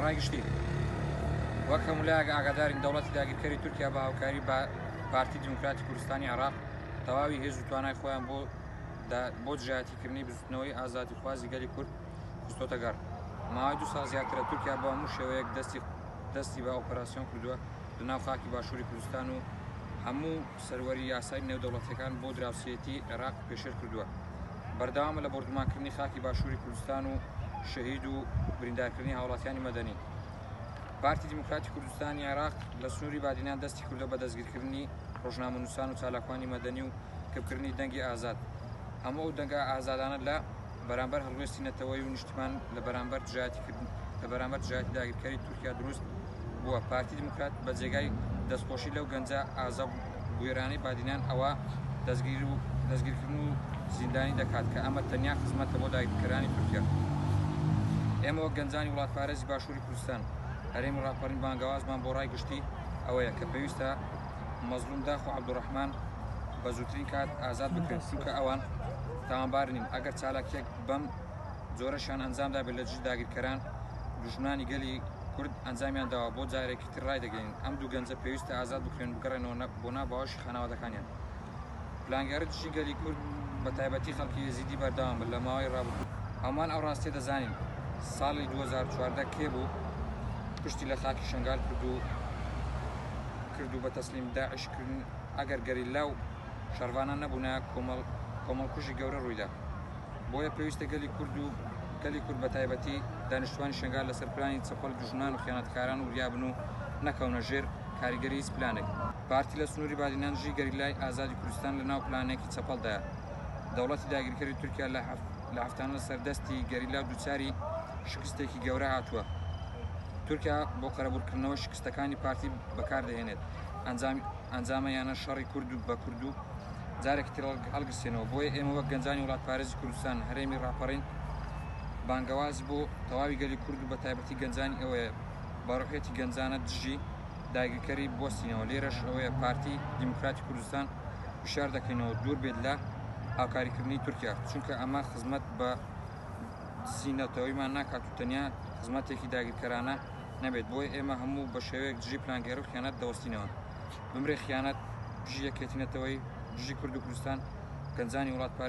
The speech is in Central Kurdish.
ڕای گشتی وەک هەموو لایەک ئاگادارین دەوڵەتی داگیرکەری تورکیا بە هاوکاری بە پارتی دیموکراتی کوردستانی عێراق تەواوی هێز و توانای خۆیان بۆ بۆ دژایەتیکردنی بزوتنەوەی ئازادیخوازی گەلی کورد خستۆتە گەڕ. ماوەی دوو ساڵ زیاترە تورکیا بە هەموو شێوەیەک دەستی دەستی بە ئۆپەراسیۆن کردووە لە ناو خاکی باشووری کوردستان و هەموو سەروەری یاسای نێودەوڵەتیەکان بۆ دراوسێتی عێراق پێشێل کردووە. بەردەوامە لە بۆردومانکردنی خاکی باشووری کوردستان و شەهید و بریندارکردنی هاوڵاتیانی مەدەنی. پارتی دیموکراتی کوردستانی عێراق لە سنووری بادینان دەستی کردووە بە دەستگیرکردنی ڕۆژنامەنووسان و چالاکوانی مەدەنی و کپکردنی دەنگی ئازاد. هەموو ئەو دەنگە ئازادانە لە بەرامبەر هەڵوێستی نەتەوەیی و نیشتمان لە بەرامبەر دژایەتی کردن لە بەرامبەر دژایەتی داگیرکەری تورکیا دروست بووە. پارتی دیموکرات بە جێگای دەستخۆشی لەو گەنجە ئازا بوێرانەی بادینان ئەوە دەستگیر و دەستگیرکردن و زیندانی دەکات کە ئەمە تەنیا خزمەتە بۆ داگیرکەرانی تورکیا. ئێمە وەک گەنجانی وڵاتپارێزی باشووری کوردستان، هەرێمی ڕاپەڕین بانگەوازمان بۆ ڕای گشتی ئەوەیە کە پێویستە مەزڵوم داخ و عەبدولڕەحمان بە زووترین کات ئازاد بکرێن چونکە ئەوان تاوانبار نین ئەگەر چالاکیەک بەم جۆرەشیان ئەنجام دابێت لە دژی داگیرکەران دوژمنانی گەلی کورد ئەنجامیان داوە بۆ جارێکی تر ڕایدەگەین ئەم دوو گەنجە پێویستە ئازاد بکرێن بگەڕێنەوە بۆ ناو باوەشی خانەوادەکانیان. پلانگێڕی دژی گەلی کورد بە تایبەتی خەڵکی ئێزیدی بەردەوام بن لە ماوەی ڕابردوو هەمووان ئەو ڕاستیە دەزانین ساڵی 2014 کێ بوو پشتی لە خاکی شنگال کرد و کرد و بە تەسلیم داعش کردن ئەگەر گەریلا و شەڕڤانان نەبوونایە کۆمەڵ کۆمەڵکوژی گەورە ڕوویدا بۆیە پێویستە گەلی کورد و گەلی کورد بە تایبەتی دانیشتوانی شنگال لەسەر پلانی چەپەڵی دوژمنان و خیانەتکاران وریابن و نەکەونە ژێر کاریگەری هیچ پلانێک. پارتی لە سنووری بادینان دژی گەریلای ئازادی کوردستان لە ناو پلانێکی چەپەڵدایە. دەوڵەتی داگیرکەری تورکیا لە لە هەفتانە لەسەر دەستی گەریلا دووچاری شکستێکی گەورە هاتووە. تورکیا بۆ قەرەبوورکردنەوەی شکستەکانی پارتی بەکاردەهێنێت. ئەنجام ئەنجامە یانە شەڕی کورد و بە کورد و جارێکی تر هەڵگرسێنەوە. بۆیە ئێمە وەک گەنجانی وڵاتپارێزی کوردستان هەرێمی ڕاپەڕین بانگەواز بۆ تەواوی گەلی کورد و بە تایبەتی گەنجانی ئەوەیە بە ڕوحیەتی گەنجانە دژی داگیرکەری بوەستینەوە، لێرەش ئەوەیە پارتی دیموکراتی کوردستان هوشیار دەکەینەوە دوور بێت لە هاوکاریکردنی تورکیا، چونکە ئەمە خزمەت بە دزی نەتەوەیمان ناکات و تەنیا خزمەتێکی داگیرکەرانە نەبێت، بۆیە ئێمە هەموو بە شێوەیەک دژی پلانگێڕی و خیانەت دەوەستینەوە. بمرێ خیانەت، بژی یەکێتی نەتەوەیی، بژی کورد و کوردستان، گەنجانی وڵاتپارێز.